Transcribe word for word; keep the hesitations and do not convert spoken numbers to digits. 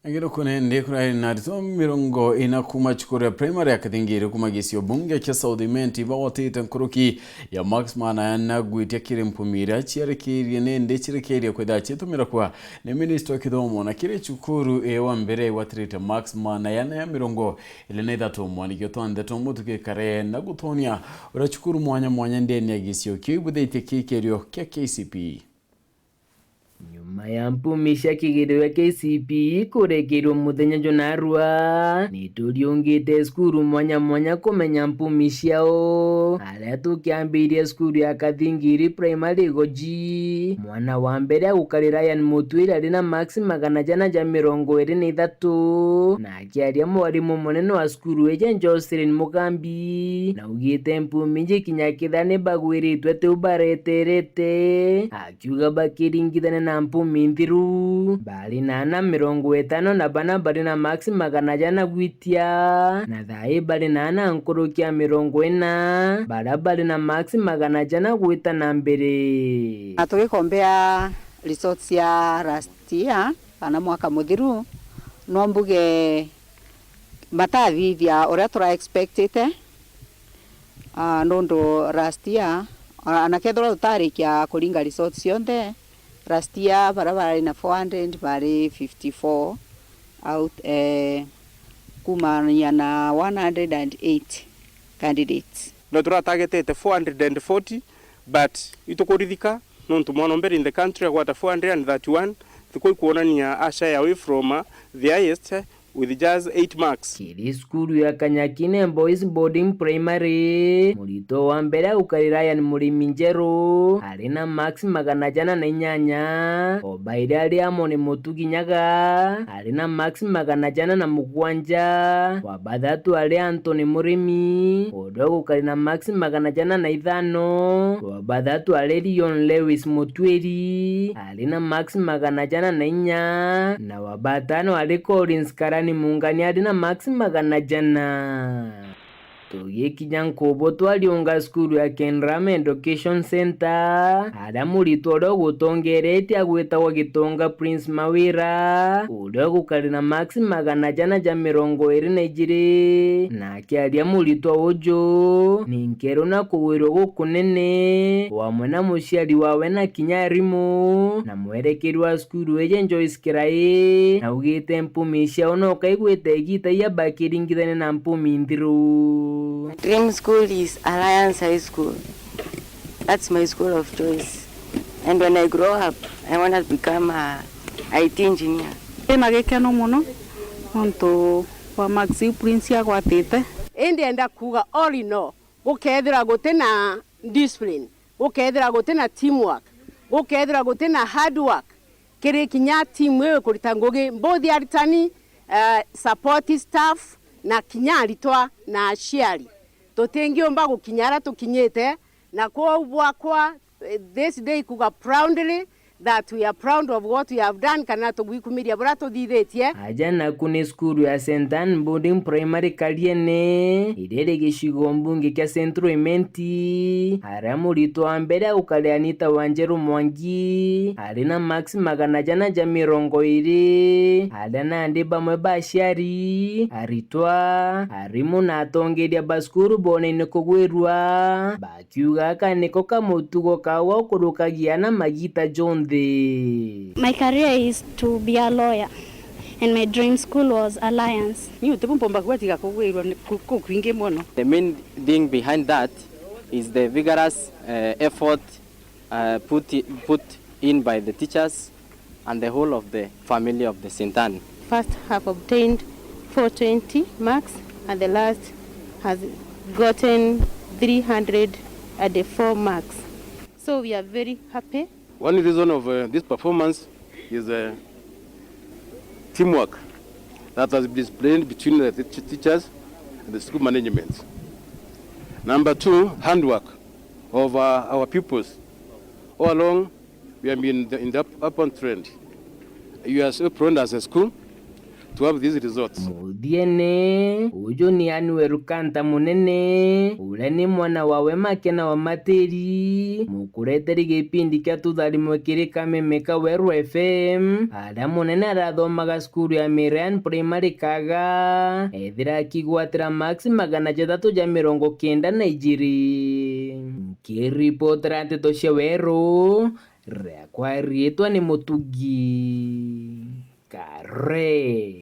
Ngiruku nindi kurari na aritwa mirongo ina kuuma cukuru ya primary ya Kathingiri kuuma gicio bunge kia South Imenti bagwatite nkuruki ya marks magana jana gwitia kiri mpumi iria ciarekerie nindi cirekerie kwithira ciitumirakua ni minista wa kithomo, na kiri cukuru iyo wa mbere igwatirite marks magana jana ya mirongo iri na ithatu. Mwaniki utwa ndeto mutuki kare na gutonia uria cukuru mwanya mwanya ndeni ya gicio kiu ibuthitie kikerio kia K C P E. Nyuma ya mpumi cia kigerio gia K C P E kurekerwa muthenya jwa narua, ni turiungite cukuru mwanya mwanya kumenya mpumi ciao, aria tukiambirie cukuru ya Kathingiri Primary Goji. Mwana wa mbere agukarira Ryan Mutwiri ari na marks magana jana ja mirongo iri na ithatu, na akiaria mwarimu munene wa cukuru iji Jocelyn Mugambi, naugite mpumi iji kinya kethira ni bagwiritwe tiu bareterete, akiuga bakiringithania na mpumi nthiru, bari na ana mirongo itano na bana bari na marks magana jana gwitia, na thaa ii bari na ana nkuruki ya mirongo ina, baria bari na marks magana jana gwita na mbere. Na tugikombea results cia last year, kana mwaka muthiru, no mbuge matathithia uria tura expectite, ah, nundu last year, ona kethirwa tutarikia kuringa results cionthe, last year baria bari na four hundred bari fifty-four out, eh, kumania na one hundred and eight candidates. No turatargetete four hundred and forty, but itukurithika nontu mwana o mbere in the country agwata four hundred and thirty-one, thikuu ikuonania a shy away from, uh, the highest, uh, with just eight marks. Kiri cukuru ya Kanyakine Boys Boarding Primary, muritwa wa mbere agukarira Ryan Murimi Njeru, ari na marks magana jana na inyanya, o bairi ari amo ni Mutugi Nyaga, ari na marks magana jana na mugwanja, wa bathatu ari Anthony Murimi, uria ugukari na marks magana jana na ithano, wa bathatu ari Leon Lewis Mutwiri, ari na marks magana jana na inya, na wa batano ari Collins Karani Mungani, ari na marks magana jana. Tugikinya Nkubu twariunga cukuru ya Kenram Education Centre, aria muritwa uria ugutongeretie agwitagwa Gitonga Prince Mawira, uria ugukari na marks magana jana ja mirongo iri na ijiri, na akiaria muritwa uju, ni nkeru na kugwirwa gukunene, wamwe na muciari wawe na kinya arimu, na mwerekeri wa cukuru iji Joyce Kirai, na ugite mpumi ciao no kaigwite igita iya bakiringithania na mpumi nthiru. My dream school is Alliance High School. That's my school of choice. And when I grow up, I want to become a I T engineer. Ndina gikeno mono nontu wa marks iu Prince agwatite. Indi enda kuuga all in all, gukethira guti na discipline, gukethira guti na teamwork, gukethira guti na hard work, kiri kinya timu iu ikurita ngugi, both aritani, eh, support staff, na kinya aritwa na aciari, tutingiumba gukinya aria tukinyite. Na kwou bwakwa, eh, this day kuga proudly that we are proud of what we have done, kana tugwikumiria buria tuthithitie. Aja naku ni cukuru ya Saint Anne Boarding Primary Kariene, iria iri gicigo mbunge kia Central Imenti, aria muritwa wa mbere agukaria Anita Wanjeru Mwangi, ari na marks magana jana ja mirongo iri, aria nandi bamwe ba aciari, aritwa, arimu na atongeria ba cukuru bonaine kugwirua, bakiuga aka niko kamutugo kao gaukurukagia na magita jonthe. My career is to be a lawyer and my dream school was Alliance. Ni utibu mpomba kuga tiga kugwirua ni ku-, ku kwingi mono. The main thing behind that is the vigorous, uh, effort, uh, put i-, put in by the teachers and the whole of the family of the Saint Anne. First have obtained four twenty marks and the last has gotten three hundred and four marks. So we are very happy. One reason of, uh, this performance is, uh, teamwork that has been displayed between the teach-, teachers and the school management. Number two, handwork of, uh, our pupils. All along, we have been in the, in the up-, upward trend. You are so proud as a school to have these results. Muthiene, uju ni Anuel Kanta Munene, uria ni mwana wawe Makena wa Matiri, mukureteri gipindi kia tutharimwe kiri Kameme ka Weru F M, aria Munene arathomaga cukuru ya Miriam Primary Kaga, ethira akigwatira max magana jathatu ja mirongo kenda na ijiri. Nkiripotera nteto cia Weru, riakwa riitwa ni Mutugi Kare.